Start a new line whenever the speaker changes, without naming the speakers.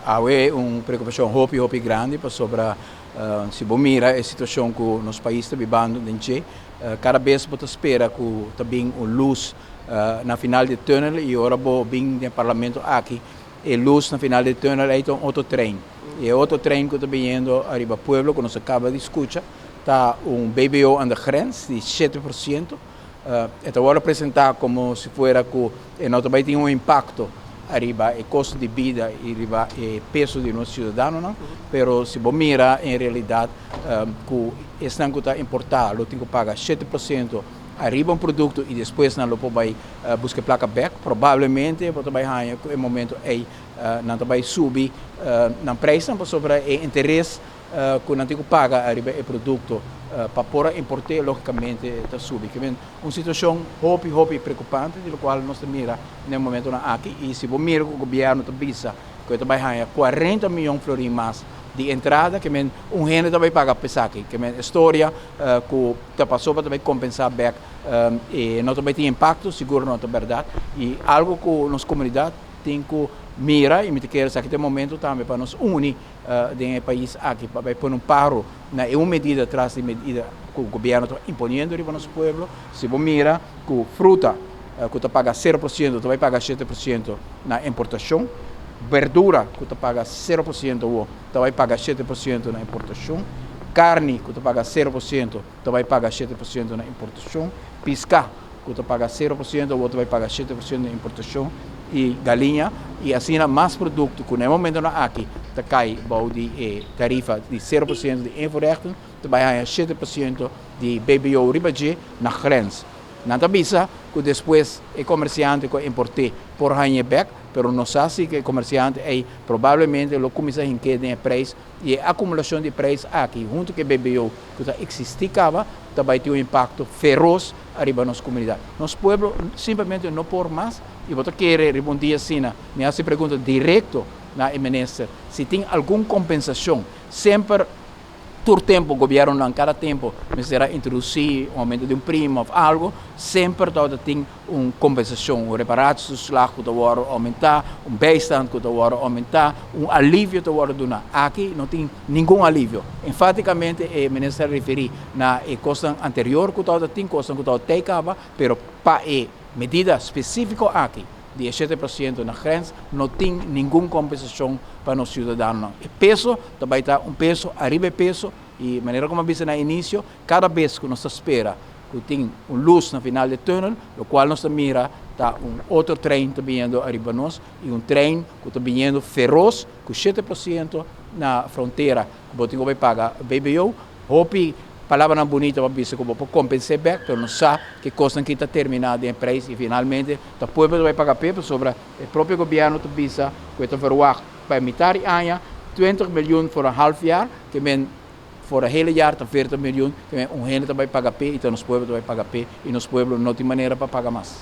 Awe un preokupashon hopi hopi grandi pasobra si bo mira e situashon ku nos pais ta bibando den dje, kada bes bo ta spera ku ta bin un lus na final di e tùnel i ora bo bin den e parlamento aki e lus na final di e tùnel ei ta un otro trein. I e otro trein ku ta biniendo ariba pueblo ku nos a kaba di skucha ta un BBO aan de grens di 7%. E ta wòrdu presentá komo si fuera ku e no ta bai tin un impakto ariba e kosto di bida i riba e peso di nos siudadanonan, pero si bo mira en realidat ku esnan ku ta importá lo tin ku paga 7% ariba un produkto i despues nan lo por bai buska e plaka bèk, probablemente bo ta bai haña ku e momento ei nan ta bai subi nan preisnan pasobra e interes ku nan tin ku paga ariba e produkto pa por a import'é lógikamente ta subi. Ke men un situashon hopi hopi preokupante di lokual nos ta mira na e momentonan aki i si bo mira ku gobièrnu ta bisa ku e ta bai haña 40 mion florin mas di entrada ke men un hende ta bai paga pa esaki. Ke men e storia ku ta pasobra ta bai kompensá bèk e no ta bai tin impakto sigur no ta bèrdat i algu ku nos komunidat tin ku mira i mi ta kere esaki ta e momento tambe pa nos uni den e pais aki pa bai pone un paro na e un medida tras di medida ku gobièrnu ta imponiendo riba nos pueblo. Si bo mira ku fruta ku ta paga 0% ta bai paga 7% na importashon, berdura ku ta paga 0% awor ta bai paga 7% na importashon, karni ku ta paga 0% ta bai paga 7% na importashon, piská ku ta paga 0% awor ta bai paga 7% na importashon i galiña i asina mas produkto ku na e momentonan aki ta kai bou di e tarifa di 0% di invoerrechten ta bai haña 7% di BBO riba dje na grens. Nan ta bisa ku despues e komersiante ku a import'é por hañ'é bèk, pero no sa si ku e komersiante ei probablemente lo kuminsá hink'é den e preis i e akumulashon di preis aki huntu ku e BBO ku ta eksistí kaba ta bai tin un impakto feros ariba nos komunidat. Nos pueblo simplemente no por mas i bo ta kere riba un dia asina. Mi hasi pregunta direkto na e minister si tin algun kompensashon. Semper tur tempu gobièrnunan kada tempu mester a introdusí un oumento di un prima òf algu, semper tabata tin un kompensashon, un reparatietoeslag ku ta wòrdu oumentá, un bijstand ku ta wòrdu oumentá, un alivio ta wòrdu duná. Aki no tin ningun alivio. Enfátikamente e minister a referí na e kosnan anterior ku tabata tin, kosnan ku tabata tei kaba, pero pa e medida spesífiko aki di e 7% na grens no tin ningun kompensashon pa nos siudadanonan. E peso ta bai ta un peso ariba e peso i manera ku mi a bisa na inisio, kada bes ku nos ta spera ku tin un lus na final di e tunnel, lokual nos ta mira ta un otro trein ta biniendo ariba nos i un trein ku ta biniendo feros ku 7% na frontera ku bo tin ku bai paga BBO. Hopi palabranan bunita pa bisa ku bo por kompens'é bèk, pero nos sa ku e kosnan aki ta terminá den e preis i finalmente ta pueblo ta bai paga p'e pasobra e propio gobièrnu ta bisa ku e ta verwagt pa e mitar di aña 20 miljoen for un half jaar, ke men For a hele jaar ta 40 miljoen, un hende ta bai paga p'e i ta nos pueblo ta bai paga p'e i nos pueblo no tin manera pa paga mas.